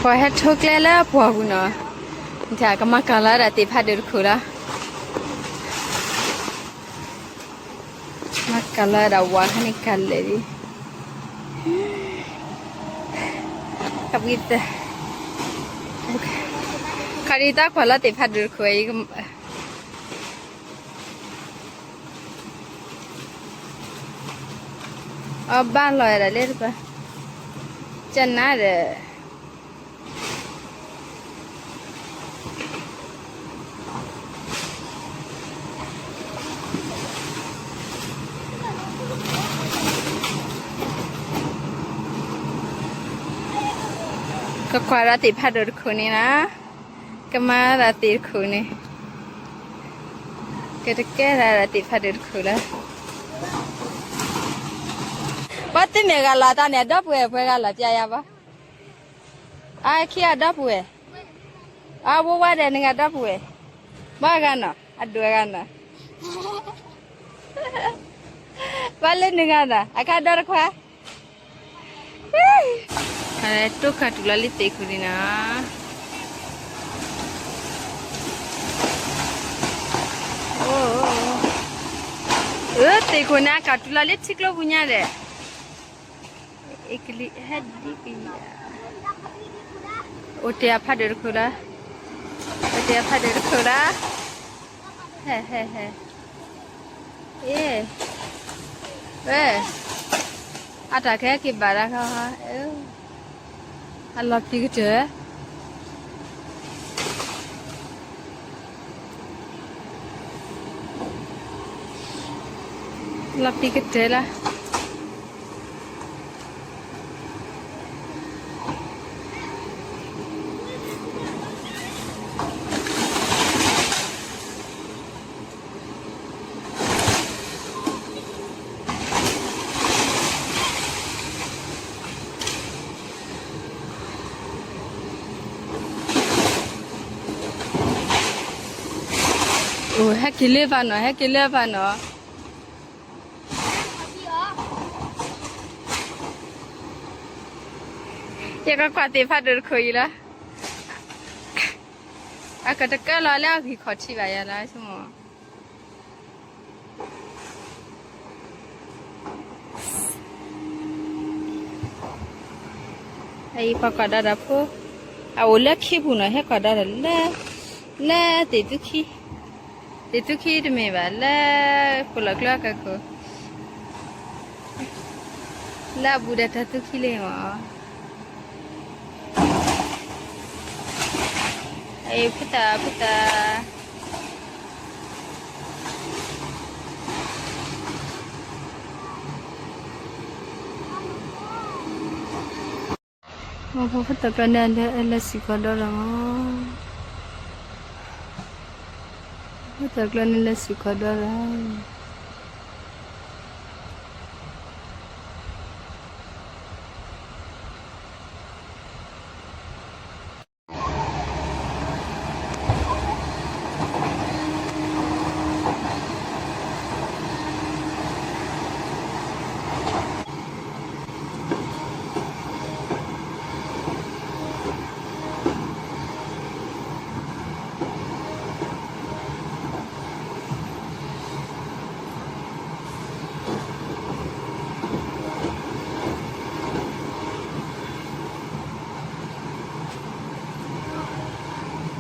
ပှၤဟဲထိကျဲလၢပှၢ်ပူၤနီၤ, ကမၤကၤလီၤဝဲဒၣ်သ့ၣ်ဖးဒိၣ်တခိၣ်လီၤ, မၤကၤလီၤဝဲဒၣ်ဝးခါန့ၣ်ကၤလဲာ်လံ, ခါဒ်သးကွၢ်လီၤသ့ၣ်ဖးဒိၣ်တခိၣ် အီၤဘၣ်လီၤဝဲဒၣ်လၢတပၤ, ကနါဒီး ကကွၢ်ဒီးသ့ၣ်ဖးဒိၣ်တခိၣ်န့ၣ်နီၤ, ကမၤဒီးသ့ၣ်တခိၣ်န့ၣ်, ကတကဲဒီးသ့ၣ်ဖးဒိၣ်တခိၣ်လီၤ, ဘၣ်သ့ၣ်မ့ၢ်ဂၤလီၤတၢ်န့ၣ် အဒီပုၢ်ဝဲၢ်ပှဲၤဂၤလီၤ ပျဲယၤဘၣ်, အခံအဒီပုၢ်ဝဲၢ်, အဝဲဝဲဒီးနဂၤဒီပုၢ်ဝဲၢ်, ဘၣ်ဂၤနီၤ အဒိၣ်ဂၤနီၤ, ဘၣ်လၢနဂၤနီၤ အခါဒီတခွါ, တိၢ်ကးတူၢ်လီၤလံသ့ၣ်ခိၣ်န့ၣ်နီၤ, အသ့ၣ်ခိၣ်န့ၣ် အကးတူၢ်လီၤလၢထံကျိပူၤညါဒီး အ့ကလံးဟဲဒ်ကယၤ, အိၣ်တ့ၢ်အဖးဒိၣ်တခိၣ်လီၤ, အိၣ်တ့ၢ်အဖးဒိၣ်တခိၣ်လီၤ, ဟဲဟဲဟဲ, အ့, ဝဲ, အတၢ်ကဟဲက့ၤဘၣ်တၢ်ခါ, အလီၤပျံၤကတၢၢ် လီၤပျံၤကတၢၢ်လီၤ. အိၣ် ဟဲက့ၤလၢဘၣ်နီၤ, ဟဲက့ၤလၢဘၣ်နီၤ. ယကကွၢ်သ့ၣ်ဖးဒိၣ်တခိၣ်အံၤလီၤ. အကတကၢလီၤလၢအဂံၢ်ခီၣ်ထံးဘၣ်ယၤလီၤ ဆိကမိၣ်. အအံၤပှၤကွၢ်ဒီးဒီးဖိ, အအိၣ်လၢခ့ပူၤနီၤ, ဟဲကွၢ်ဒီးဒီးလၢ, လၢသ့ၣ်သူခံ, သ့ၣ်သူခံတမ့ၢ်ဘၣ်, လၢပလီၢ်ကျိအကခိၣ်, လၢအဘူးဒီးတၢ်သူခံလံမး. အအံၤဖုသၣ်, ဖုသၣ်. မ့ၢ်ဖိသၣ်ကျီန့ၣ် အလဲၤစံၣ်ကီးဒီးဒီးမး, ဖိသၣ်ကျီန့ၣ်လဲၤစံၣ်ကီးဒီးဒီး.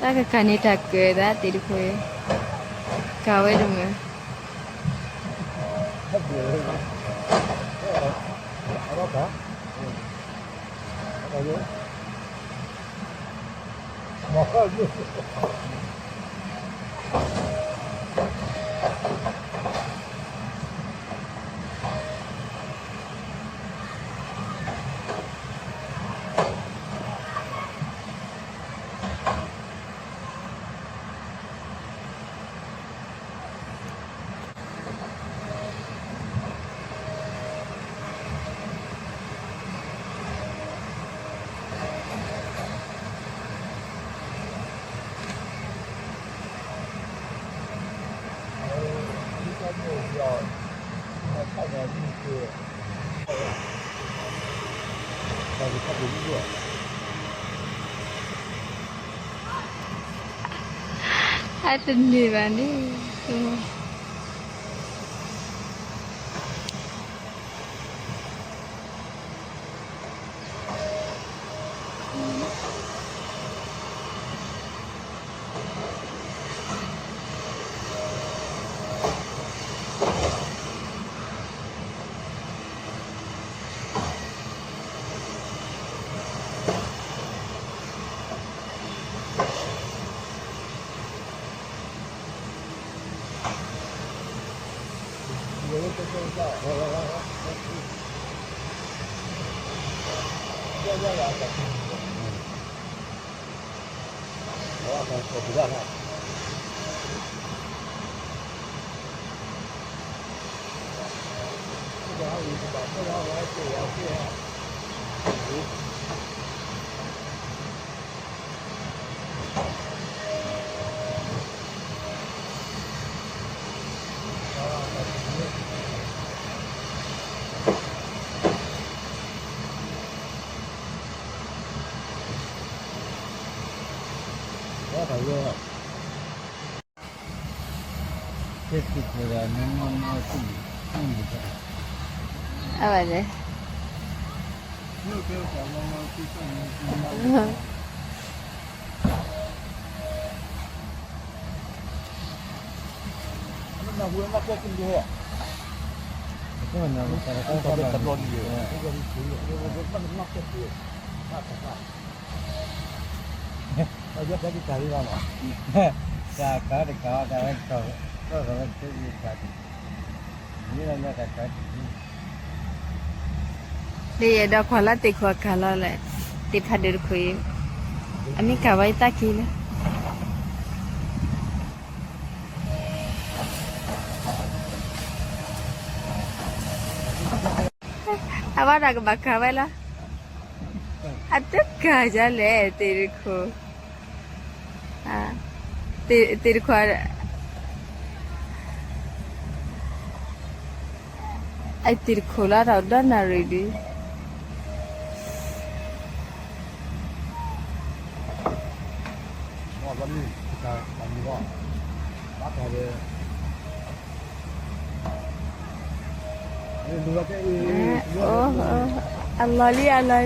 တၢ်ကကၤန့ၣ်တၢ်ကၢၤသးသ့ၣ်တဖၣ်, ကၤဝဲတမုာ်. အတန့ၢ်ဘၣ်န့ၣ် အဝဲလဲၣ် လၢယအဲၣ်ဒိးကွၢ်လၢသ့ၣ်ခိၣ်အကၤလီၤလဲၣ်, သ့ၣ်ဖးဒိၣ်တခိၣ်အံၤအမ့ၢ်ကၤဝဲအံၤတၢ်ခံလၢ အဝဲဒၣ်ကဘၣ်ကၤဝဲလီၤ, အတကၤယၤလဲၣ် သ့ၣ်တခိၣ်, သ့ၣ်တခိၣ်, အသ့ၣ်တခိၣ်လီၤ တၢ်ဒီနၣ်ရံၣ်ဒုး အလီၤလံ အလီၤလံ,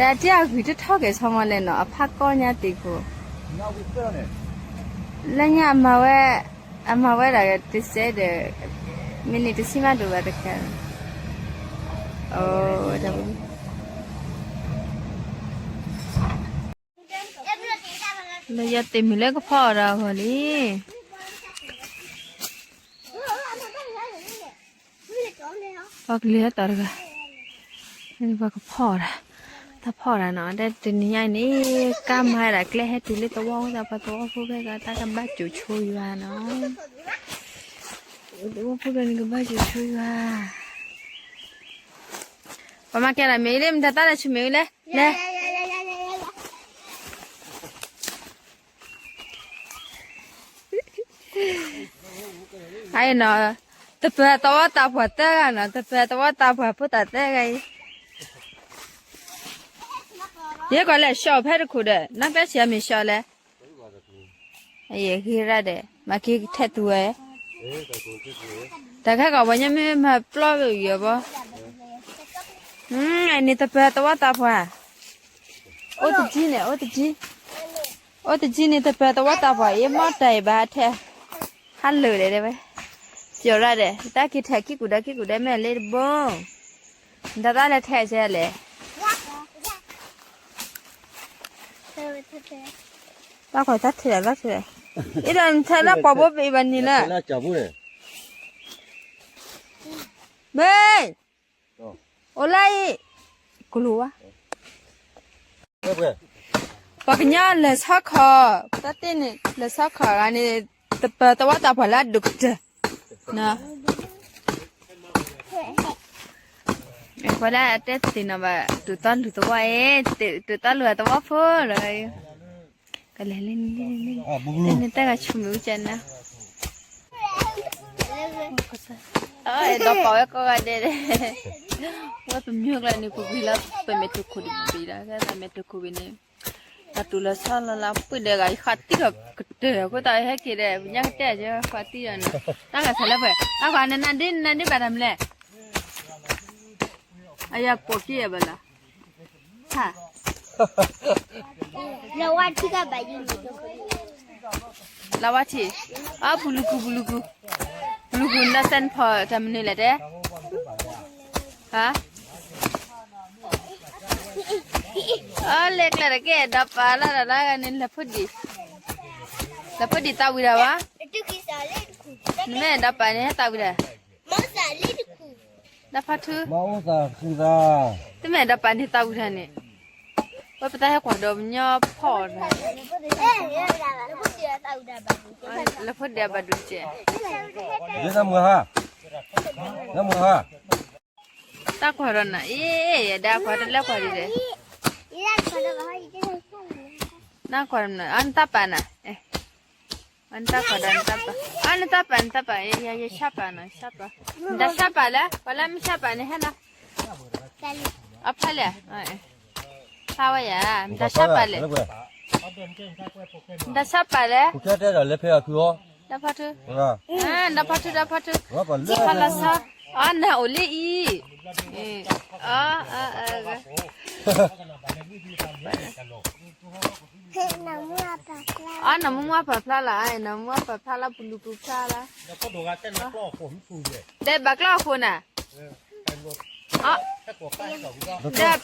ဒီးအတံၢ်အဂံၢ်တထီၣ်က့ၤဆီမီၤလဲၣ်နီၤ အဖးကီညါသ့ၣ်ခိၣ်, လၢညါအမၤဝဲ, အမၤဝဲဒၣ်တစဲးဒီး, မ့ၢ်န့ၣ်တဆံမးဒိၣ်ဘၣ်တခါ, အိ, လၢယတဲမုာ်လၢကဖီအီၣ်ဒီးအဂီၢ်လံ ပှၤကလုာ်ဟဲတီၤတဂၤ, ပှၤကဖီအီၣ်ဒၣ်, တၢ်ဖီအီၣ်ဒၣ်နီၤ တၢ်တနံၤညါအံၤန့ၣ် ကါမၤဒၣ်ကျဲဟဲတုၤလၢသဝီဖိသး ပှၤသဝီဖိဖဲကတၢ်ကဘၣ်စူးဆိယွၤနီၤ, သဝီဖိဖဲန့ၣ်ကဘၣ်စူးဆိယွၤ, ပှၤမၤကဲဒၣ်မ့ၢ်အံၤလၢမတၤတၢ်လၢဆူမဲာ်အံၤလဲၣ်, လဲၣ် အအံၤနီၤ, တပၢၤသဝီသးပှၢ်သၢဂၤနီၤ တပၢၤသဝီသးပှၢ်ဖိသၣ်သၢဂၤအံၤ, ယဲကီးလဲၣ် ရှီၣ်ဖဲတခိၣ်ဒီး နီၢ်ပဲဆံးအမ့ၢ်ရှီၣ်လဲၣ်, အယဲၢ်ဂ့ၤရၣ်ဒီး မၤက့ၤထဲးသူဝဲ, တၢ်ခဲကီးပှၤညါမ့ၢ်မၤပျီဝဲယဲၢ်ဘီ, အန့ၣ်တပၢၤသဝီသးပှၢ်, အိၣ်တကံန့ၣ် အိၣ်တကံ, အိၣ်တကံန့ၣ် တပၢၤသဝီသးပှၢ် အ့ၣ်မီၢ်တၢ်အံၤဘၣ်ထဲး, ဟးလၢာ်ဒီးတဲဝဲ, ပျီၤရၣ်ဒီး တၢ်က့ၤထဲးခံကူၣ်ဒီးခံကူၣ်ဒီးမ့ၢ်လ့တဘိ, နတၢ်သၣ်လဲၤထဲးဆဲးလဲၣ်, ဘၣ်ကွၢ်တၢ်ထဲးဘၣ်ထဲး, အံၤဒီးနထဲးလၢပှၤဘိပအံၤဘၣ်န့ၣ်လၢ, ဘ့ၣ် အိၣ်လၢအံၤ, ကလိၤဝါ, ပှၤကညီလဲၤဆီခီၣ်, တၢ်တ့ၢ်န့ၣ် လဲၤဆီခီၣ်ဂၤန့ၣ်, တပၢၤသဝီသးပှၢ်လၢအဒိၣ်ကတၢၢ်, န ပှၤလၢအတဲသ့ၣ်နီၣ်ဘၣ် တူၢ်သီလူၢ်သဝီအံၤ, တူၢ်သီလူၢ်အသဝီဖိလီၤ. ကလဲၤလၢနတၢ်ဂၤဆူၣ်မုာ်အူကနၢ, ဒီးပာ်ဝဲကိးဂၤဒဲး, ဝဲပမ့ၢ်ကျါန့ၣ် ပဂ့ၤလီၤ ပမဲာ်တခိၣ်တဘ့ၣ်လီၤ, ပမဲာ်တခိၣ်ဘ့ၣ်န့ၣ် တၢ်တူၢ်လီၤဆီလီၤလၢ ပှ့ၤဒီးဂၤ ယဃးတံၢ်ဒီးကတၢၢ်အဃိသတး ဟဲက့ၤဒီး ပညါကတဲယဃးတံၢ်ဒီးန့ၣ်, တၢ်ဂၤဆၢလၢပှဲၤ တၢ်ကွၢ်နနဒ့ နနဒ့ဘၣ်တၢ်မနုၤလဲၣ်, အယၤပိာ်က့ၤယၤဘၣ်လီၤ, ဟါ, လဝါထံ, အပူၤလူၤကူၤ ပူၤလူၤကူၤ, ပူၤလူၤကူၤ နစဲနဖီတၢ်မနုၤလဲၣ်တဲ, ဟါ အလဲၤကျဲတက့ၢ် ဒီးပာ်လၢတၢ်လၢဂၤန့ၣ် လဲၤဖိဒံၣ်, လဲၤဖိဒံၣ်သးဝံၣ်တၢ်ဘၣ်, နမ့ၢ်ဒီးပာ်န့ၣ် ဟဲသးဝံၣ်တၢ်, ဒီးဖါထု, တမ့ၢ်ဒီးပာ်န့ၣ်သးဝံၣ်တၢ်န့ၣ်, ဝဲပတၢ်ဟဲကွၢ်ဒီးပညီဖီၣ်အီၤတၢ်, လဲၤဖိဒံၣ်အဘၣ်ဒိၣ်စဲး, တၢ်ကွၢ်ဒီးနၤ အ့ၣ် ယဒၣ်ကွၢ်တလဲကွၢ်ဒ်လဲၣ်, နကွၢ်နတၢ်ပာ်နၤ, နတၢ်ကွၢ်ဒီးနတၢ်ပာ်, အနတၢ်ပာ် နတၢ်ပာ်, ယဆၣ်ပာ်နီၤ ဆၣ်ပာ်, နတၢ်ဆၣ်ပာ်လဲၣ်, ပှၤလၢမ့ၢ်ဆၣ်ပာ်န့ၣ်ဟဲလီၤ, အဖျါလဲၣ်, ဖျါဝဲယၤ, နတၢ်ဆၣ်ပာ်လဲၣ်, နတၢ်ဆၣ်ပာ်လဲၣ်, တၢ်ဖီထု, တၢ်ဖီထု, တၢ်ဖီထု, ဖီလီၤဆီ, အနအိၣ်လၢအံၤ, အ အနီၢ်မူမူအပာ်ဖျါလီၤ, နီၢ်မူမူအပာ်ဖျါလီၤ ပူၤလူၤပူၤဖျါလီၤ, ဒီးဘၣ်ကျီၢ်အဃိန့ၣ်, ဒီး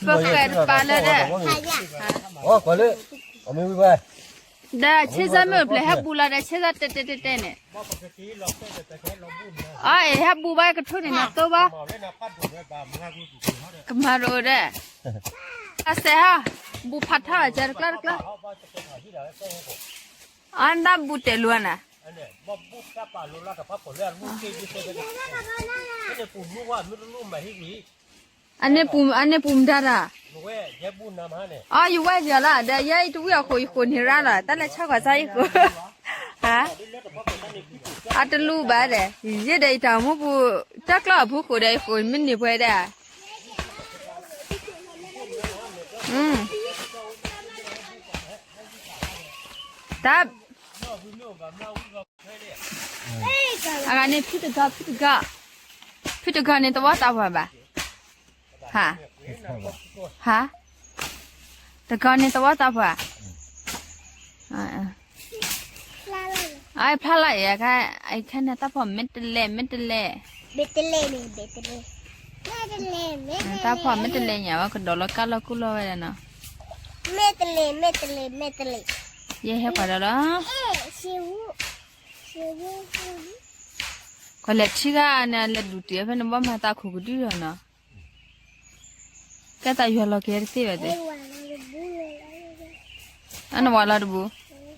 ပဃဲၤတပာ်လၢဒီး, ဒီးဆ့စၢ်မ့ၢ်အိၣ်ဖျဲၣ်ဟဲဘူးလီၤဒီး ဆ့စၢ်တဲတဲတဲတဲန့ၣ်, အအံၤ ဟဲဘူးဘၣ်ကထိန့ၣ် နသိဘၣ်, ကမၤတအိၣ်ဒီး, အစဲးဟီ, ဘူးဖးထီၣ်စဲးတကျါတကျါ, အနၢ်ဘူးတဲလိာ်နၤ အန့ၣ်ပူၤမတၤတၢ်, အယဝဲၢ်ယၤလီၤ ဒီးယဲအံၤတဝံၣ်အဃိ ယဃိန့ၢ်ရၣ်လီၤ တၢ်လဲၤဆၢကွၢ်စၢ်ယဃိ, ဟါ, အတလူဘၣ်ဒီး ယဲဒီးယတၢ်အိၣ်မူပူၤ တၢ်ကျီၢ်အဖုဃိဒီးယဃိမ့ၢ်န့ၢ်ပှဲၤဒီး, တၢ် အဂၤန့ၣ် ဖုတဂၤ ဖုတဂၤ, ဖုတဂၤန့ၣ် သဝီသးပှၢ်ဘၣ်, ဟါ, ဟါ, တဂၤန့ၣ် သဝီသးပှၢ်, အဖျါလီၤအံၤ, အခဲန့ၣ် တၢ်ဖီၣ်မ့ၢ်တလဲၣ် မ့ၢ်တလဲၣ်, တၢ်ဖီၣ်မ့ၢ်တလဲၣ်ညါဝဲ ကဒီးလီၤကါလီၤကူလီၤဝဲဒၣ်နီၤ, ယဟဲကွၢ်ဒီးလီၤ ကွၢ်လဲၤထံဂၤန့ၣ် လဲၤဒူၣ်တံၢ်ဖဲန့ၣ် ဘီမၤသးခိၣ်ကဒုဒီးနီၤ, ကဲသးယွၤလီၤက့ၤတသ့ဘၣ်သ့, အနဝၤလီၤတဘူး,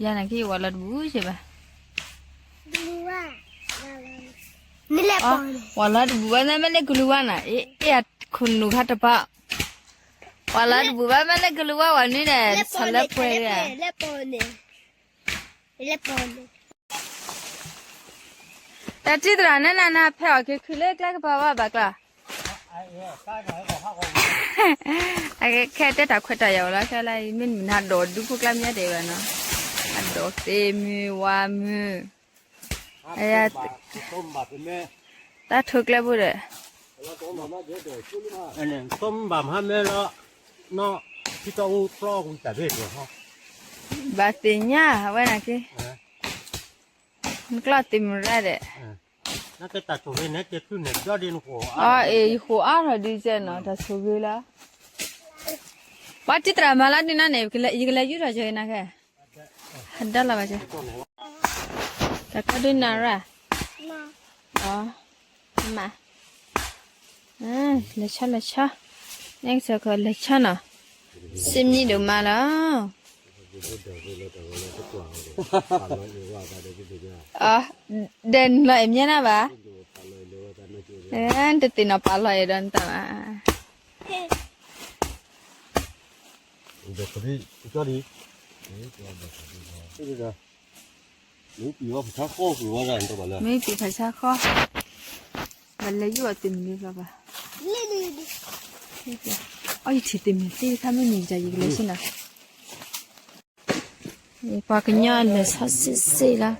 ယၤနက့ၤယဝၤလီၤတဘူးက့ၤဘၣ်, ဝၤလီၤတဘူးဘၣ် မ့ၢ်လၢကလူၤဝါနီၤ, အ့ၣ်အခိၣ်နူာ်ခါတပၤ, ဝၤလီၤတဘူးဘၣ် မ့ၢ်လၢကလူၤဝါဝၤနွံန့ၣ် ဆီၣ်လၢပှဲၤဒၣ် တၢ်ထံၣ်သရၣ်နနၤနၤ ဖဲအီၣ်က့ၤခုၣ်လၢကျဲကပၤဝါဘၣ်ကျါ, အခဲတဲတၢ်ခွဲးတၢ်ယာ်ဝဲလီၤ ခဲလၢာ် မ့ၢ်မုၢ်နၤဒိးဒူဖိကျါမ့ၢ်ဒဲးဘၣ်နီၤ, အဒိးသ့ၣ်မုၢ်ဝါမုၢ်, တၢ်ထိၣ်ကျဲဖိဒီး ဘၣ်သ့ၣ်ညါဝဲနာ်က့, နကျီၢ်သ့ၣ်မုၢ်ရၣ်ဒီး, အအ့ၣ် ယဃိးအါထီၣ်ဒုးကဲနီၤ တၢ်ဆိၣ်ဂ့ၤလီၤ, ပှၤတံၢ်သရၣ်မၤလၢဒုးနၤန့ၣ် ယကလဲၤယူၢ်ထီၣ်က့ၤနၤခဲ, ဟဲဒၣ်လီၤဘၣ်က့, တၢ်ကီဒုးနၤရၣ်, မၤ လဲၤဆါလဲၤဆါ, နဲကစၢ်ခီလဲၤဆါနီၤ, စ့မံဒိၣ်မးလီၤ, ဒီးနလီၤအဲၣ်မ့ၢ်နၤဘၣ်, တသ့ၣ်နီၣ်ပာ်လီၤအဲၣ်ဒီးနတၢ်ဘၣ်, ဒီးခရံာ်ကၠီဒံး, မ့ၢ်ပံၤဝဲဖဆါဃီဃုာ်ဝဲဒၣ်န့ၣ်တဘၣ်လၢ, မ့ၢ်ပံၤဖဆါဃီ, ဘၣ်လဲၤယိၣ်အီၤတမံၤလၢဘၣ်ဘၣ်, အီယထံၣ်တမံၤသ့တခါမ့ၢ်န့ၣ် ယတၢ်ယကလဲၤဆ့နီၤ, ပှၤကညီအလဲၤဆီဆ့ဆ့လီၤ.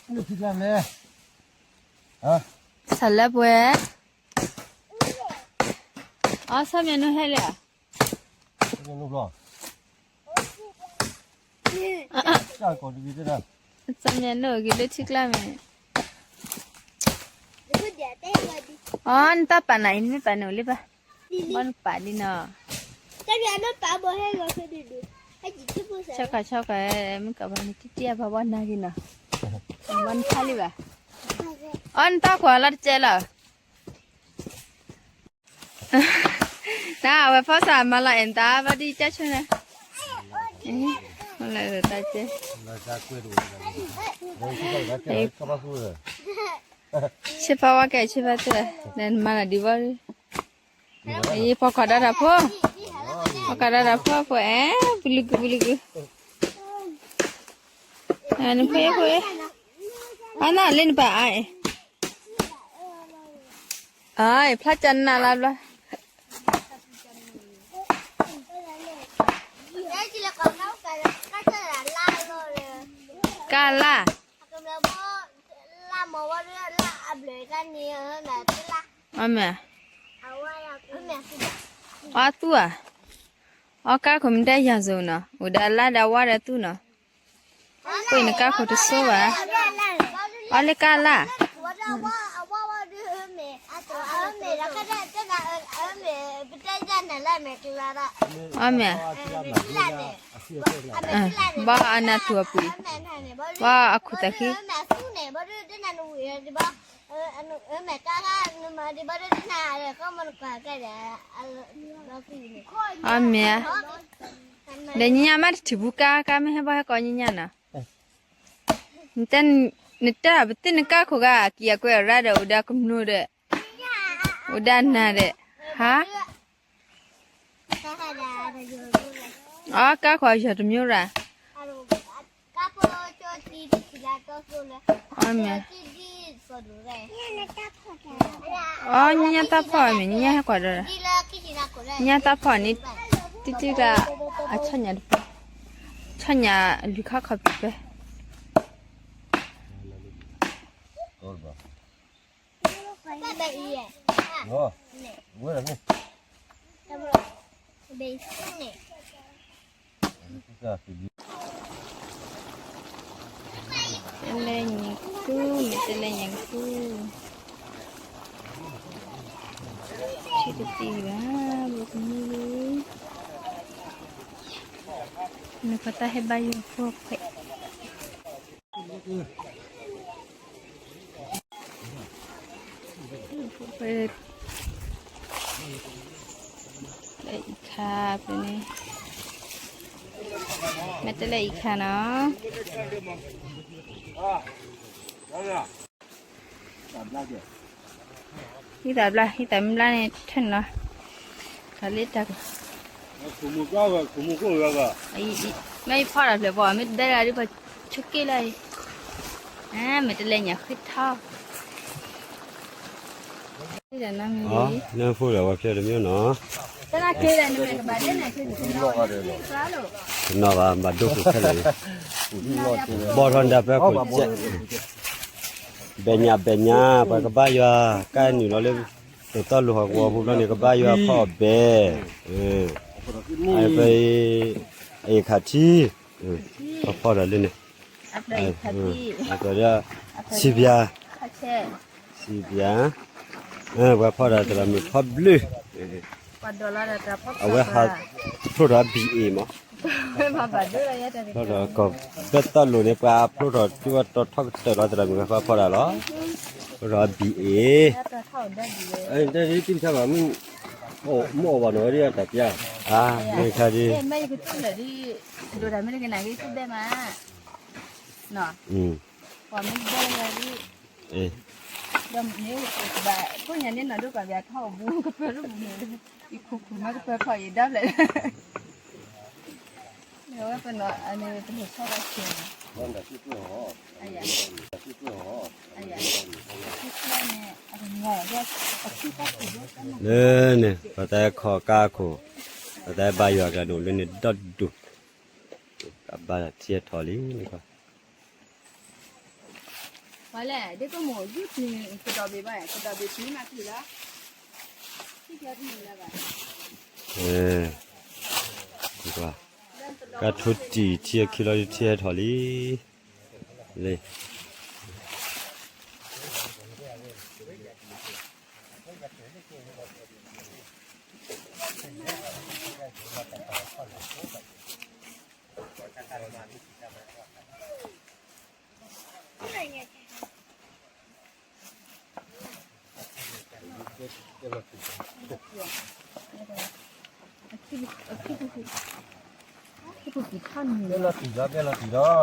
အီ စီၤမၠၣ်နူ, စီၤလၢပှဲၤ, အီ စီၤမၠၣ်နူဟဲလၢ, စီၤမၠၣ်နူဂ့ၤလၢထံကျါမဲာ်, အီ နတၢ်ပာ်နၤအံၤ နမ့ၢ်ပာ်န့ၣ်အိၣ်လၢၤဘၣ်, ဘၣ်နပာ်ဒ်နီၤ, ဆီခီဆီခီ, မ့ၢ်ကဘၣ်နတံၢ်တံၢ်အဘၣ်ဘၣ်နၤဂ့ၤနီၤ, ဘၣ်နဖးလံဘၣ်, အီ နတၢ်ကွၢ်လီၤတကဲလီၤ. တၢ်အဝဲဖီၣ်စးမၤလီၤအဲၣ်တၢ်ဘၣ်ဒ်ကၢ်ဆိန့ၣ်, လၢတၢ်ကဲ, ဆ့ဖီဝါကဲဆ့ဖီတၢ်, နမၤလီၤဒံးဘၣ်, အံၤ ပှၤကွၢ်ဒၣ်တၢ်ဖိ, ပှၤကွၢ်ဒၣ်တၢ်ဖိဖိအဲၣ်, ပလူၤကုပလူၤကု, နဖိဖိ, အနၢ်လၢနပၢ်အါအဲၣ် အဖျါကနၣ်လၢဘျီ, ကၢ်လၢ်, အီမ့ၢ်, အီသူၣ်ဧါ, အီကါခိၣ်မ့ၢ်တဲယၤစိၤနီၤ အိၣ်ဒီးအလါဒီးအဝါဒီးသူၣ်နီၤ, ပှ့ၤနကါခိၣ်တစိဘၣ်, အီလၢကၢ်လၢ် အီမ့ၢ်, ဘၣ်အနၢ်ထူၣ်အပှ့ၤ, ဘၣ်အခိၣ်သးခံ, အီမ့ၢ်, ဒီးညါမ့ၢ်တထံၣ်ဘူးကါ ကါမ့ၢ်ဟဲဘၣ်ဟဲကိးညါညါနီၤ, နတဲပသ့ၣ်နကါခိၣ်ဂၤ အကံၢ်အကွဲးအရါဒီး အိၣ်ဒီးကမျၢၢ်ဒီး, အိၣ်ဒီးနၤဒီး, ဟါ, အီကါခိၣ်အယီၤတမံၤရၣ်, အီမ့ၢ်, အီညါတၢ်ဖီၣ်မ့ၢ်ညါဟဲကွၢ်ဒီး, ညါတၢ်ဖီၣ်န့ၣ်, တံၢ်တံၢ်တၢ်, အဆီညၣ်တပၤ, ဆီညၣ်လုၢ်ခါခီၣ်ဖံးပဲ တလဲညံၤခူ, မ့ၢ်တလဲညံၤခူ, ထံတသံဘၣ်, ဘိကမံလံ, နကတၢ်ဟဲဘါယွၤဖိခွဲး တလဲအံၤခါဖဲန့ၣ်, မ့ၢ်တလဲအံၤခါနီၤ, ဟံးသးဘျါ ဟံးသးမ့ၢ်ဘျါန့ၣ် ထၢၣ်န့ၣ်လီၤ, တၢ်လၢတၢ်, မ့ၢ်ဖီၣ်တၢ်ဖျၢၣ်ပှၤ မ့ၢ်ဒဲဂၤဒ်ပှၤဆိးက့လၢအံၤ, မ့ၢ်တလဲညါဃ့ထီၣ် နၢ်ဖိဒီးဝဲဖျဲၣ်တမ့ၢ်နီၤ, တနီၤဘၣ် ဘၣ်ဒိခိၣ်ခဲလၢာ်, ဘီထီၣ်ဒၢးပဲခိၣ်စဲး, ဘဲညါဘဲညါ ပှၤကဘါယွၤ ကါနုာ်လီၤလၢ တၢ်တီလိၤဟီၣ်ကဝီၤဖိဘျီန့ၣ် ကဘါယွၤဖီၣ်ဘဲ, အဖဲ အ့ၣ်ခါထံ, ပှၤဖီၣ်ဒီးလၢန့ၣ်, အဖဲ စံးပၠး, စံးပၠး, ပှၤဖီၣ်ဒီးတရၣ်မုၣ်ဖီၣ်ဘျုး, အဝဲဟးဖျိထီၣ်ဘံၣ်အ့ၣ်မး, ဖျိထီၣ်ကီၢ်ဘဲတၢ်လိၤန့ၣ် ပှၤဖျိထီၣ်ကၠိဝဲတီထီၣ်ကတၢၢ်လီၤ တရၣ်မုၣ်ဖီၣ်ဖီၣ်တၢ်လီၤ, ဖျိထီၣ်ဘံၣ်အ့ၣ်, တၢ်တံၢ်မ့ၢ် မ့ၢ်အီၣ်ဘၣ်နီၤဝဲဒ်တၢ်ပျၢ်, မ့ၢ်ခါဒ်, မ့ၢ်ယကတူၢ်လၢာ်ဒ်, ဒိၣ်တၢ်မ့ၢ်တကနၣ်က့ၤတူၢ်ဘဲမး, ပှၤမ့ၢ်ဘဲလၢဒ်, ဒီးမ့ၢ်ကဘၣ် ကိၣ်ညါန့ၣ်နီၤဒိၣ်ပှၤဘၣ်ထီၣ်အဘူးကပၢၢ်လၢဘူးန့ၣ်, ယခိၣ်ခိၣ်မးကပၢၢ်ခီၣ်ယံၤဒၣ်ဖျၢၣ် အဝဲပနီၤ အန့ၣ်ပနီၤဆီဒၣ်ဆဲးန့ၣ်, လၢန့ၣ် ပှၤတၢ်ခီၣ်ကါခိၣ်, ပှၤတၢ်ဘါယွၤကဒိၣ်လၢန့ၣ်ဒီဒူၣ်, ကဘၣ်ထံထီၣ်လံ, ပှၤလဲၣ် ဒ်ကမိၣ်ယူၢ်တုၤကဒီးဘ့ၣ်ဘၣ် ကဒီးဘ့ၣ်တုၤမးတုၤလီၤ, ထံၣ်ကဲထံၣ်လၢၤဘၣ် ကါထိတံၢ်ထံအခံလီၤ ထံဟဲထီၣ်လံ, လၢ ဘဲလီၤတံၢ်လီၤ ဘဲလီၤတံၢ်လီၤ, ခါလီၤလၢယဲၢ်ဘီဘၣ် ကးလီၤဆီလီၤ, ပကစၢ်ဒီးတၢ်ဘါလီၤ, ယလၢတၢ်ဆိၣ်တီၢ်ဘၣ်လံနီၤ, ပကဘါထုကဖၣ်, စံးဘျုးက့ၤနၤ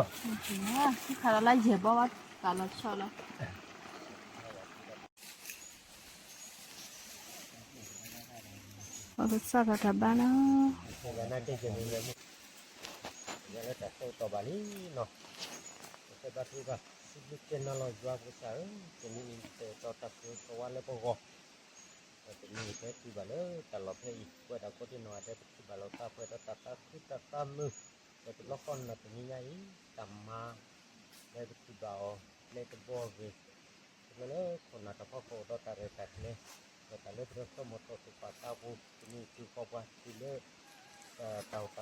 လီၤယွၤပကစၢ်ဧၢ, တနံၤအံၤနတဲာ်ကတီၤတၢ်ဆိၣ်ဂ့ၤဆိၣ်ဝါလၢပဂီၢ် ဒီးတနံၤအံၤ ပတုၤဘၣ်လၢတၢ်လီၢ်ဖဲအံၤ ပဝဲဒၣ်ကိးဒံနီၢ်ဂၤဒဲး ပထံၣ်ဘၣ်လိာ်သးပှဲၤဒီးတၢ်သးခုတၢ်သးမုာ်, ဒီးတဘျီဃီနၤတနံၤညါအံၤ တၢ်မၤ လၢပထံၣ်ဘၣ်အီၤ လၢတဘီအဂ့ၢ်, တဘျီလၢခိၣ်နၢ်တၢ်ဖီခိၣ်အိၣ်ဒီးတၢ်ရဲၣ်တၢ်ကျဲၤ, ဒီးတၢ်လၢပတၢ်ဆိကမိၣ်ထီၣ်သူၣ်ပာ်သးပူၤ တနံၤအံၤ တုၤဃီၤပှၤတုၤလၢ တၢ်အိၣ်တၢ်ဆိးအလီၢ်ဖဲအံၤဒီးကဘၣ်လဲၤတၢ်ဆူမဲာ်ညါဒံး ဒီးတုၤလၢဖဲအံၤန့ၣ် ပစံးဘျုးက့ၤကစၢ်ယွၤ လၢပထံၣ်ဘၣ် တၢ်ဖံးတၢ်မၤ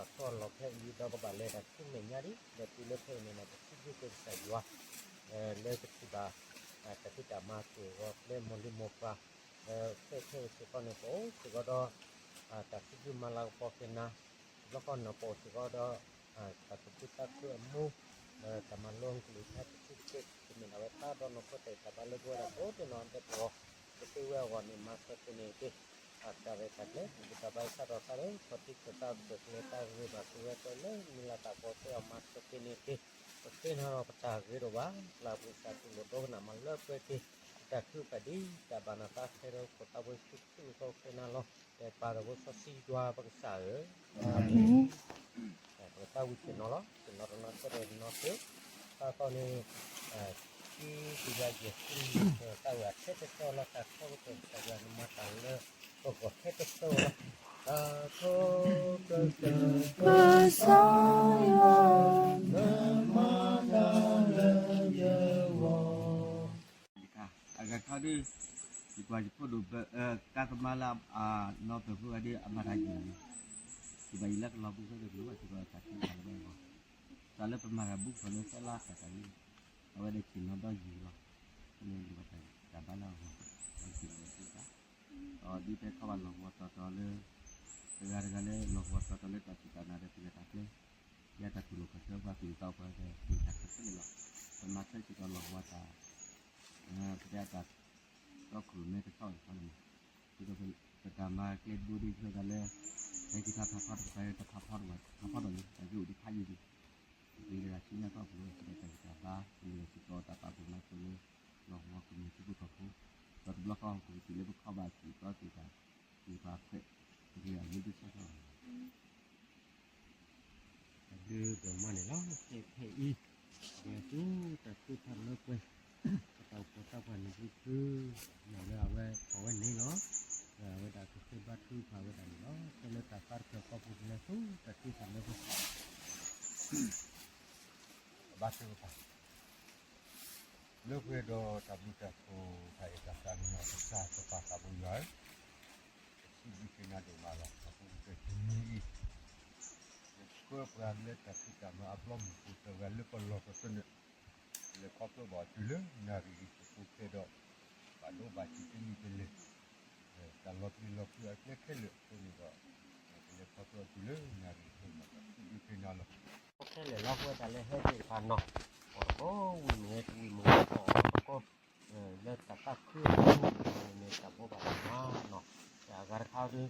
က့ၢ်ဂီၤလၢမိၢ်လံၤမိၢ်ပှၢ်, ဒီးခဲခဲအံၤစ့ၢ်ကီးန့ၣ် ပအိၣ်စ့ၢ်ကီးဒီး တၢ်စံးဘျုးမၤလၤကပီၤက့ၤနၤ, တဘျီဃီန့ၣ် ပအိၣ်စ့ၢ်ကီးဒီး တၢ်သူၣ်ခုသးခုအမူ, ဒီးတၢ်မၤလိကလုၢ်ကထါတဆံးတက့ၢ် ကမ့ၢ်ဒၣ်ဝဲတၢ်ဒီးနီၢ်ခိတၢ်အံၤတၢ်ဘါလၢပဝဲဒၣ်ကိးဒံနီၢ်ဂၤဒဲးပဂီၢ်, ကသ့ဝဲအဂီၢ်န့ၣ် မၤစၢၤက့ၤန့ၣ်တက့ၢ်, တၢ်ရဲၣ်တၢ်ကျဲၤ တၢ်ဘါယွၤတၢ်ဘါယွၤ တၢ်ဒီးတၢ်လၢ ခီၣ်ထံးခၢၣ်သးကတၢၢ်ကျဲၤတၢ်ဂ့ၤဘၣ်က့ၤဝဲတၢ်လၢမုၢ်လၢ်တၢ်ကပီၤသ့အီၤ မၤစၢၤက့ၤန့ၣ်တက့ၢ်, ပဃ့နၤဒီးပတၢ်ဂ့ၤတအိၣ်ဘၣ်, ပျၢ်ပှဲၤစၢ်တူၢ်လိာ်ဒိကနၣ်မၤလၢပှဲၤက့ၤ တၢ်ခုကပၢ်ဒ်တၢ်ဘၣ်နသးခဲဒီးခိၣ်သးဝဲဆူခရံာ်အဃိ ဃ့နၤလီၤ, ဒီးပၢ်ဒီးဖိစီဆှံယွၤပကစၢ်ဧၢ, ပတၢ်ဝံၤစ့ၢ်နီၤလီၤ, စ့ၢ်နီၤတနီၤဆၢဒီးနီၤသ့, တၢ်သီန့ၣ် ခံကယၤယဲၢ်ဆံ တၢ်ဝဲအထဲတသီလီၤ တၢ်ခီကတၢၢ်ကစၢ်ယွၤနမၤတၢ်လၢ ပဂီၢ်ထဲတသီလီၤ, တၢ်ခီကတၢၢ်ကစၢ်ယွၤ နမၤတၢ်လၢယဂီၢ် အဂၤခီဒ် ယကွၢ်ယဖိဒိၣ် ကါသမါလၢအနီၢ်ပၢၢ်ဖိဂၤဒ်အမၤတၢ်ယံာ်န့ၣ်, ယဘၣ်ယံာ်လၢကလီၤပူၤဖဲဒီးကလီၤဘၣ်စ့ၢ်ကီးတၢ်ထံၣ်တၢ်လၢဘၣ်အဂီၢ်, တၢ်လၢပမၤတၢ်ဘူးကလီၤလၢသၢလါအစၢ်တၢ်လံ, အဝဲဒၣ်ဆ့ၣ်နီၤဒီးယံာ်လီၤ, န့ၣ်လီၤတၢ်ဘါလၢအဂီၢ်, ဒီးဆ့ၣ်နီၤလၢသၢလါ, ဒီးဒ်ဖဲခီဘၣ်လီၢ်ကဝီၤတီၤတီၤလၢ တဂၤတဂၤလၢလီၢ်ကဝီၤတီၤတီၤလၢတၢ်စူၢ်တၢ်နာ်ဒီးပယီၤတၢ်ကျဲ ယတၢ်တူၢ်လိာ်ခီၣ်ဆၢပှၤကလုာ်သီပှၤဒီးကလုာ်တၢ်ခီၣ်ဆၢန့ၣ်လီၤ. ပမၤဆၢစ့ၢ်ကီးလီၢ်ကဝီၤတၢ် ပတဲအတၢ်တီခိၣ်ရိၣ်မဲတဆီဘၣ်တခီန့ၣ်မး, ဒ်သိးပတၢ်မၤကျဲတဘိဒ်သိးတၢ်လၢ ဟဲက့ၤထီၣ်ဖးဖီတကပၤ တဖးဖီတဝဲ ဖးဖီဒီးလံ တၢ်က့ၤအိၣ်ဒံးဖးယံာ်လံ, ပဂ့ၤလၢတၢ်ဆူညါထီၣ်ပလိာ်ဝဲဒၣ်တၢ်ဂံၢ်တၢ်ဘါ ပလိာ်စ့ၢ်ကီးတၢ်ပာ်ဖှိၣ်မၤစၢၤလၢ လီၢ်ကဝီၤကမျၢၢ်ထံဖိကီၢ်ဖိ, ဒီးတဘျီဃီပကတုၤလၢပခီဘၣ်စ့ၢ်ကီးက့ၤတၢ် က့ၤပာ်ဖှဲး ပက့ၤအမူဒ်ဆီဆီ တၢ်ဘျုးဒိၣ်မးန့ၣ်လီၤ. ခဲအံၤ ပကလဲၤဆူတၢ်ထုကဖၣ်လၢပှဲၤ ပတၢ်အိၣ်ဖှိၣ်သးပှၢ်န့ၣ် ဘုဖု မ့ၢ်လၢအဝဲဖီၣ်ဝဲန့ၣ်လီၤ. ဒီးအဝဲဒၣ်ကဃ့ဘါထုကဖၣ်ဝဲဒၣ်န့ၣ်လီၤ. ဖဲလၢတၢ်သးတဖျၢၣ်ဃီပူၤ ပလဲၤဆူတၢ်ထုကဖၣ်လၢပှဲၤ ဘါထုကဖၣ် လၢပှဲၤဒီးတၢ်ဘျုးတၢ်ဖှိၣ်တၢ်အဲၣ်တၢ်သးန့ၣ် ကစၢ်ပပၢ်သးဘိယွၤဧၢ, ပစံးဘျုးက့ၤနၤဒိၣ်မးလီၤ. အဃိကတၢၢ်တနံၤအံၤ ယဆှၢပှၤလၢတၢ်ဖံးတၢ်မၤအဘျီမုၢ်ဖိတဂၤလၢပလီၢ်ပသနၢၣ် လဲၤခီဖျိဘၣ်အီၤတုၤလၢနၣ်ရံၣ်အံၤ ပကိးခဲဒီး ဘၣ်ဒိဘၣ်ထံးတလံၤတလဲၢ် တၢ်လီၤပျံၤလီၤဖုးအကျဲခဲလၢာ်အဃိန့ၣ်ဒီး ပလဲၤခီဖျိအီၤတုၤလၢနၣ်ရံၣ်အံၤ ပစံးဘျုးက့ၤနၤလီၤ. ခဲလၢာ်လီၤ ပဝဲဒၣ်လၢဟဲသ့ၣ်တဖၣ်နီၤ ပှၤကိးဝံၤမ့ၢ်ဂ့ၤ တဝံၤမ့ၢ်ဂ့ၤ ပှၤကိး လၢတၢ်သးခုအပူၤန့ၣ် တၢ်ဘိးဘၣ်တၢ်မၤနီၤ တၢ်အဂၤတခါဒီး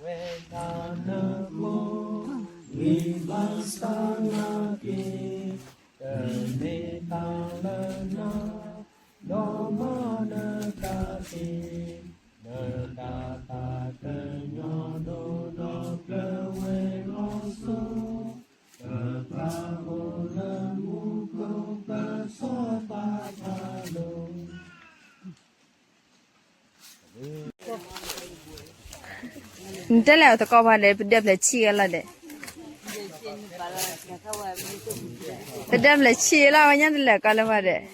ဝဲဒၣ်လၢပှၤ ဝံဘၣ်ဆၣ်နာ်က့ၤ တမ့ၢ်တၢ်လၢနၤ, ဒီးမၤနတၢ်သ့, နတၢ်သးကညီၤဒိၣ်ဒီးပျၢၤဝဲလီၤစိၤ, ပပှၤအိၣ်လၢမူခိၣ်ပၢၤစီၤပၤဖးဒိၣ် နတဲလဲၣ်အီၤတကိးပှၤဒီး ပဒၢးဖျၢၣ်ဆံးအလီၤဒီး, ပဒၢးဖျၢၣ်ဆံးအလီၤ ဝဲညါတလဲၤကီးလၢပှၤဒီး,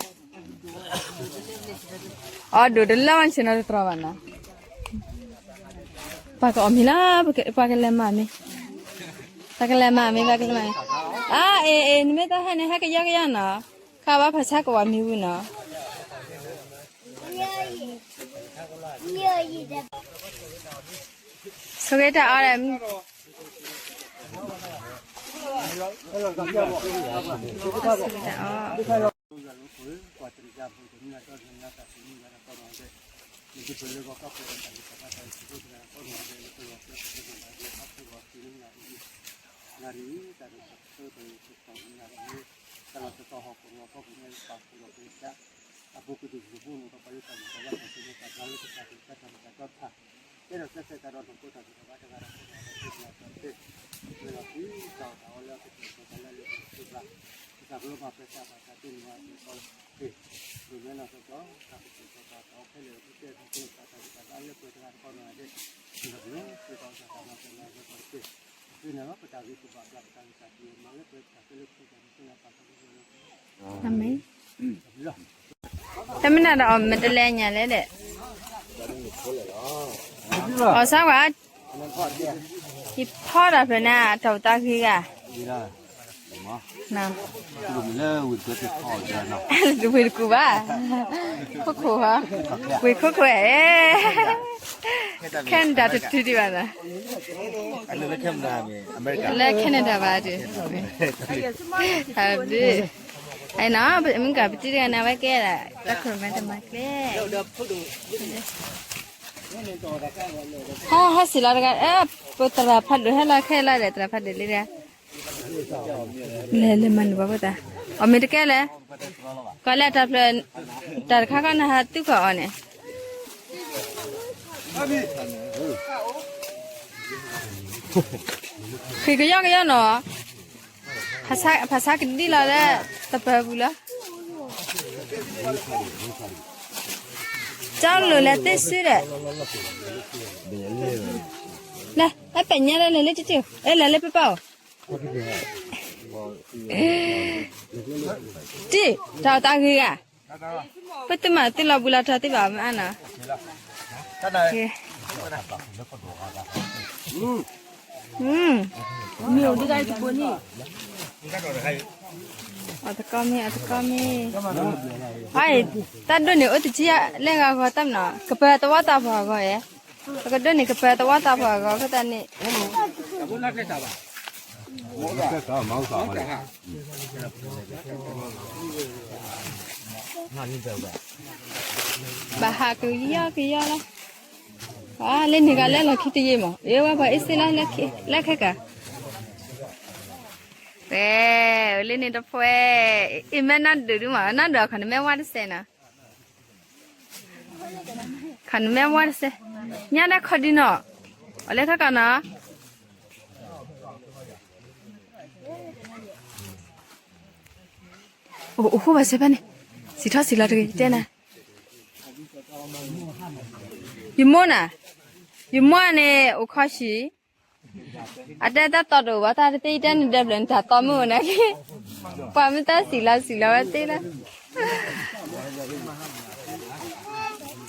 အီၤဒိၣ်တလၢဝဲဆ့ၣ်နီၤတတြီဘၣ်နီၤ, ပှၤကအီၣ်မ့ၤလီၤ, ပှၤကလဲၤမၤမ့ၤ, ပှၤကလဲၤမၤမ့ၤ, ပှၤကလဲၤမၤမ့ၤ, အါ အ့ၣ် အ့ၣ် နမ့ၢ်တဟဲန့ၣ် ဟဲကယီကယီနီၤ, ခါဘၣ်ဖးဆါကဝီၤမံၤဝံၤနီၤ ဆိၣ်ဂ့ၤတၢ်အီၣ်ဒီး, ဆိၣ်ဂ့ၤတၢ်အီၣ်, အၤမ့ၣ်, တမ့ၢ်နၤဒီးအီၤမ့ၢ်တလဲညါလဲၣ်ဒီး, အီၣ်စၢ်ဝဲ, ယဖီတၢ်ဖျၢၣ်န့ၣ် တၢ်အိၣ်သးဂ့ၤဂၤ, ဝ့ၢ်တကူၣ်ဘၣ်, ခိခိၣ်, ဝ့ၢ်ခိခိၣ်, Canada တတုၤဒံးဘၣ်နီၤ, လၢ Canada ဘၣ်ဒုး, နီၤ, မုၢ်ကပတံၤတဂၤန့ၣ် အဝဲကဲဒၣ် တၢ်ခိၣ်ရိၣ်မဲတမၤကျဲ, ဟဲ ဟဲစံၣ်လီၤတဂၤ, ပသရၣ်ဖးဒိၣ်ဟဲလီၤခဲလၢာ်ဒီး သရၣ်ဖးဒိၣ်လံတဂၤ, လဲၤလဲၤမၤနုာ်ဘၣ်ဖိသၣ်, အီၣ်မ့ၢ်တကဲလဲၣ်, ကီးလဲၣ်တၢ်ဖျၢၣ်, တၢ်တခါခီနဟးသူၣ်ခီၣ်အီၤန့ၣ် ဃ့ကယီကယီနီၤ, ဖးဆါကဒံလီၤလၢ တပၢၤပူၤလီၤ, ကၠီလိာ်လဲၤသ့စုဒီး, လဲၤ အပဲာ်ညါလၢလဲၤလၢတတ့ၢ်, အဲ လဲၤလၢပပၢ်အိၣ်, တံၢ် တၢ်အိၣ်သးဂ့ၤဂၤ, ပတမၤသ့လီၤဘှံးလီၤတီၤသ့ဘၣ်မ့ၢ်အါနီၤ, အီၣ်တကီၢ်မ့ၢ် အီၣ်တကီၢ်မ့ၢ်, အ တၢ်ဒိၣ်န့ၣ်အိၣ်တထံၣ်လၢဂၤဂီၤတၢ်မနီၤ, ကပၢၤသဝီသးပှၢ်အဂီၢ်ဧါ, ပကဒိၣ်န့ၣ် ကပၢၤသဝီသးပှၢ်အဂီၢ် အဃိသတးန့ၣ် ဘၣ်ဟးကယီကယီလီၤ, လၢန့ၣ်ဂၤလဲၤလီၢ်ခံတယံာ်မး, အ့ၣ်ဝဲပှၤအ့ၣ်စ့လီၤ လၢခဲကၤ, ဝဲ လၢန့ၣ်တဖှဲ, အ့ၣ်မ့ၢ်နီၢ်ဒုးဒုးမး နီၢ်ဒုးအခီၣ်နမဲဝါတစဲးနီၤ ခီၣ်နမဲဝါတစဲး, ညါဒၣ်ခီဒံနီၤ, အီၤလၢခဲကၤနီၤ, အိၣ်အိၣ်ဃိဘၣ်စဲးဖဲန့ၣ်, စံၣ်ထီၣ်စံၣ်လီၤတဂ့ၤ တဲနၤ, ယမိၢ်နၤ, ယမိၢ်န့ၣ် အိၣ်ခီဆံး အတဲတၢ်သီတအိၣ်ဘၣ် တၢ်တသ့အံၤတဲနဒဲးဘျၢၣ်နတၢ်သီမုၢ်အိၣ်နာ်က့, ပှၤမ့ၢ်တၢ်စံးလီၤစံးလီၤဝဲသ့လၢ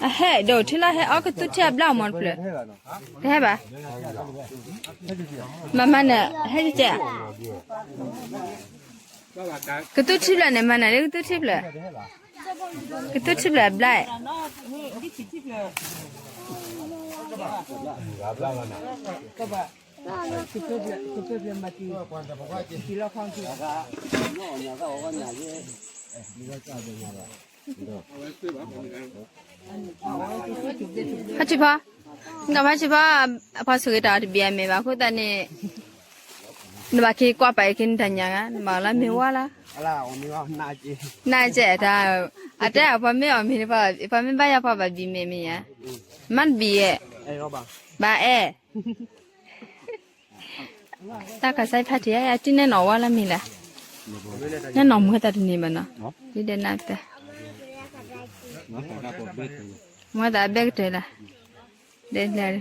အဟဲဒိၣ်ထံလီၤ ဟဲအီကသူထံအဘျါအမီၢ်တဖျၢၣ်, တဟဲဘၣ်, မမန့ၣ် ဟဲကဲ, ကသူထံဖျၢၣ်န့ၣ် မနုၤလၢကသူထံဖျၢၣ်, ကသူထံဖျၢၣ်အဘျါ, ဖါဆံဖီ, နကဖါဆံဖီ, အဖီဆိၣ်ဂ့ၤတၢ်အီၤတဘၣ်အမဲာ်ဘၣ်အဃိသတးန့ၣ်, နဘၣ်က့ၤကွၢ်ပာ်အံၤက့ၤနတၢ်ညၣ်ဂၤ နဘၣ်လၢမ့ၢ်ဝါလၢ, နကဲတၢ်, အတဲအပှၤမ့ၢ်အီၣ်မ့ၤတဖၣ် ပှၤမ့ၢ်ဘၣ်ယၤပှၤဘၣ်ဘံၣ်မဲာ်မ့ၢ်ဧါ, မ့ၢ်တဘံၣ်ဧါ, ဘၣ်အဲၣ် တၢ်ကစီၣ်ဖးထီၣ် အတံၤနဲၣ်နီၣ်ဝါလၢမ့ၢ်လဲၣ်, နဲၣ်နီၣ်မူသးတန့ၢ်ဘၣ်နီၤ, ဒ်ဒဲးနၢ်ပၢၢ်, မူသးဘဲကတၢၢ်လၢ, ဒဲးလဲၣ်,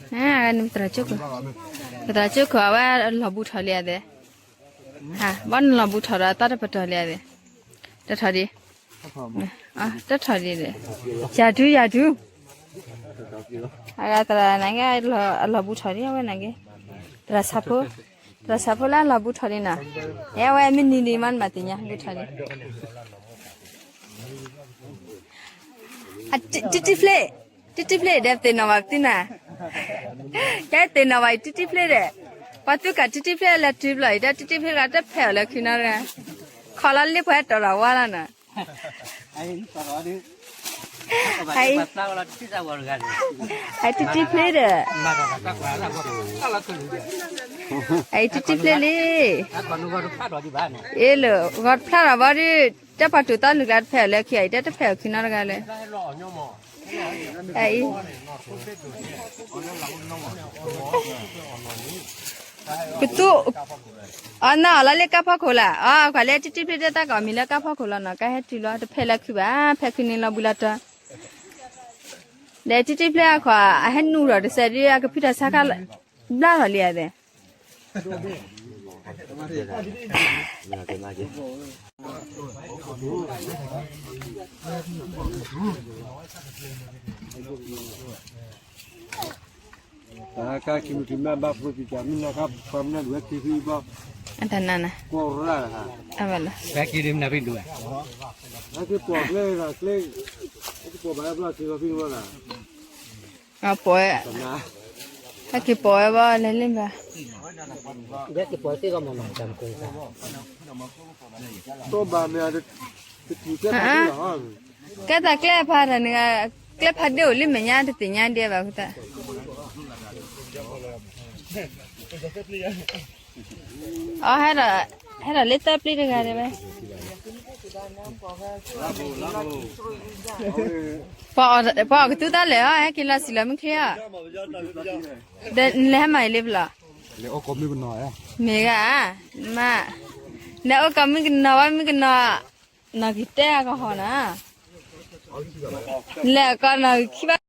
နသရၣ်ကၠိခိၣ်, သရၣ်ကၠိခိၣ်အဝဲလီၤဘူးထီၣ်လံအသး, ဘီနလီၤဘူးထီၣ်ဒီးအသးတပတီၢ်လံအသး, တထီၣ်ဒံး, တထီၣ်ဒံး, ယၤဒု ယၤဒု အဂၤသရၣ်နာ်က့ အလီၤဘူးထီၣ်လံ အဝဲနာ်က့, သရၣ်ဆၣ်ဖိ, သရၣ်ဆၣ်ဖိလၢအလီၤဘူးထီၣ်လံနီၤ, အဝဲမ့ၢ်နံၤဒံးမးနဘၣ်သ့ၣ်ညါ ဘူးထီၣ်လံ, တံတံဖျ့, တံတံဖျ့ဒီးသ့ၣ်နီၣ်ဘၣ်ပသံနၤ, ကဲသ့ၣ်နီၣ်ဘၣ်အံၤ တံတံဖျ့ဒီး, ပှၤသူကၢ်တံတံဖျ့လၢတုၤဘျီအံၤ တၢ်တံတံဖျ့ဂၤတဖဲးအီၤလၢခံနီတဂၤ, ခီလီၤလ့ပှၤဟဲတီၢ်ထီၣ်ဝါလီၤနီၤ အံၤ, အံၤတံတံဖျ့ဒီး, အံၤတံတံဖျ့လံ, အ့ၣ်လိာ် ဂီၤတဖျါထီၣ်ဘီဒုး, တၢ်ပှၤတိၢ်သီလုၢ်ကျါတဖဲးအီၤလၢခံအံၤ တၢ်တဖဲးအီၤခံနီတဂၤလၢ အံၤ, ကသူ, အနီၢ်လီၤလၢကါဖီခိၣ်လၢ, အခွါလၢတံတံဖျ့တဲတၢ်ကီၢ်မံၤလၢကါဖီခိၣ်လီၤနီၤ, ကါဟဲတုၤလီၤ တဖဲးလၢခံဘၣ်, ဖဲးခံန့ၣ်လီၤဘှံးလီၤတီၤ, ဒီးတံတံဖျ့အခွါ, အဟဲနုာ်ထီၣ်တစဲးဒုး အကဖံးထီၣ်ဆါခါ, ဘျါထီၣ်လံဧါသ့ၣ် တၢ်နၤနၤ, အဝဲလီၤ, ပှၤ, ဟဲက့ၤပိာ်ဝဲဘၣ်လဲၤလံဘၣ်, ကဲသးကျဲဖးတၢ်န့ၣ်, ကျဲဖးဒ့အိၣ်လံမဲာ်ညါတသ့ၣ်ညါဒဲးဘၣ်ဃိသတး အ, ဟဲဒီးလၢသၢပျ့တဂၤဒဲးဝဲ, ပှၤအီၣ်ကသူတၢ်လဲၣ်အီၤ ဟဲက့ၤလီၤစံၣ်လီၤမုၢ်ချ့အီၤ, ဒီးနလဲၤဟဲမၤအံၤလံပလီၢ်, မ့ၢ်ဂ့ၤ, မ့ၢ်, နအိၣ်ကီၢ်မုၢ်ကနီၤဝဲမုၢ်ကနီၤ, နီၢ်က့ၤတဲအကဟီၣ်နၤ, လဲၤကီၢ်နီၢ်က့ၤခံဘၣ်